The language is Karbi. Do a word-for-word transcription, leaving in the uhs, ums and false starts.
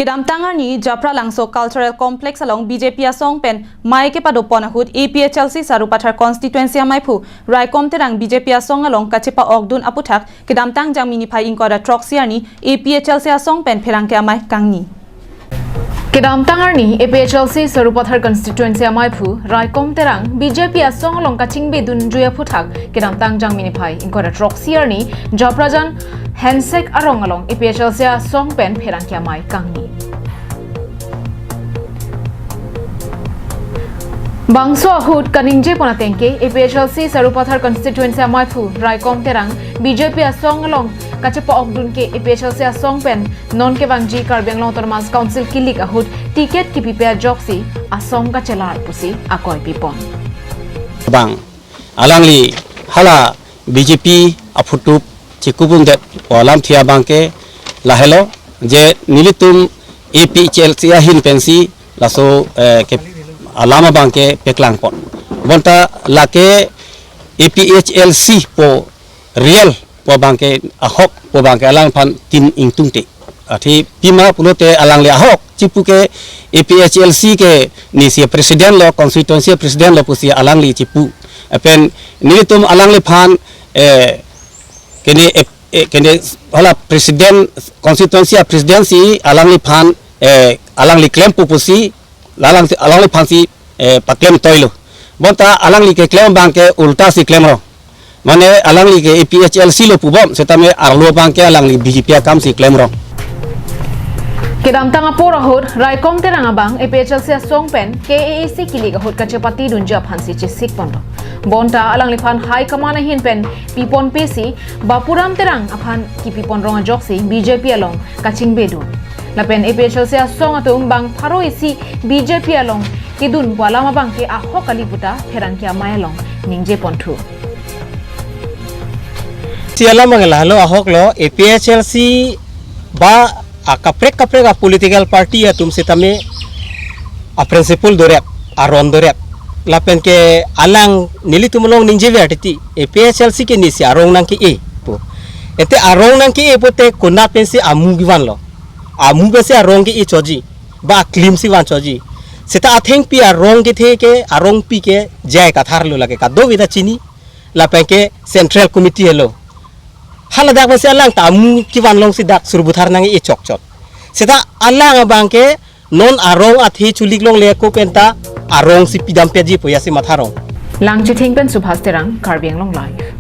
Kedamtang arni Japralangso Cultural Complex along B J P asong pen mei kepadopon ahut A P H L C Sarupathar Constituency amaiphu Raikom Terang B J P asong along kachepa-okdun aputhak kedamtang Jangmi niphai ingkoi ra throksi arni A P H L C asong pen pherangke amei kangni. Kedamtang arni A P H L C Sarupathar Constituency amaiphu Raikom Terang B J P asong along kachingbedunji aputhak kedamtang Jangmi niphai ingkoi ra throksi arni Japrajan Hensek arong along A P H L C asong pen pherangke amei kangni. Bangso ahut kaningjepon atengke A P H L C Sarupathar Constituency amaiphu Raikom Terang B J P asong along kachepa-okdun ke A P H L C asong pen non kevangji Karbi Anglong Autonomous Council kilik ahut ticket kipipe ajoksi asong kachelar pusi akoi pipon. Bang alangli hala B J P aphutup chikupundetpo alamthe abangke lahelo je nelitum A P H L C ahin pensi laso, eh, ke alam abangke peklangpon. Bonta lake A P H L C pu real pu abangke ahok pu abangke alangphan tin ingtungte. Athe pima pulote alangli ahok chipu ke A P H L C ke nisi president lo, constituency president lo pusi alangli chipu. Lapen nelitum alangliphan, eh, kene, eh, kene hala president, constituency president si alangliphan, eh, alangli klempo pusi lalang alangliphansi, eh, paklem toilo. Bonta alangli keklem abangke ulta si klemrong. Mane alangli ke A P H L C lo pubom setame arlo abangke alangli B J P akamsi klemrong. Kedamtang apor ahut Raikom Terang abang A P H L C asong pen K A A C kilik ahut kachepatidunji aphansi chesikponlo. Bonta alangliphan high command ahin pen piponpesi Bapuram Terang aphan kipiponrong ajoksi B J P along kachingbedun. Lapen A P H L C asong atum bang pharo isi B J P along kedun pu alam abangke ahok kali puta pherangke amei along ningjeponthu. Si alam abang lahelo, ahok lo, A P H L C ba akaprek kaprek a political party atum setame a principle dorep, aron dorep. Lapen ke alang nelitum along ningjever titi, A P H L C ke nisi arong nangke-e pu. Ete arong nangke-e pute konat pensi amu kevanlo. Amu pensi arong ke-e choji. Ba aklimsi van choji. Seta athengpi arong kethe ke, arongpi ke J I Kathar lo, lake kadokave ta chini. Lapen ke Central Committee helo. Haladak pensi alang ta amu kevan longsi dak Sarupathar nang-e chokchot. Seta alang abangke non arong athe chulik longle ako penta arongsi pidampetji pu jasi matharong. Langchithing pen Subhas Terang, Karbi Anglong Live.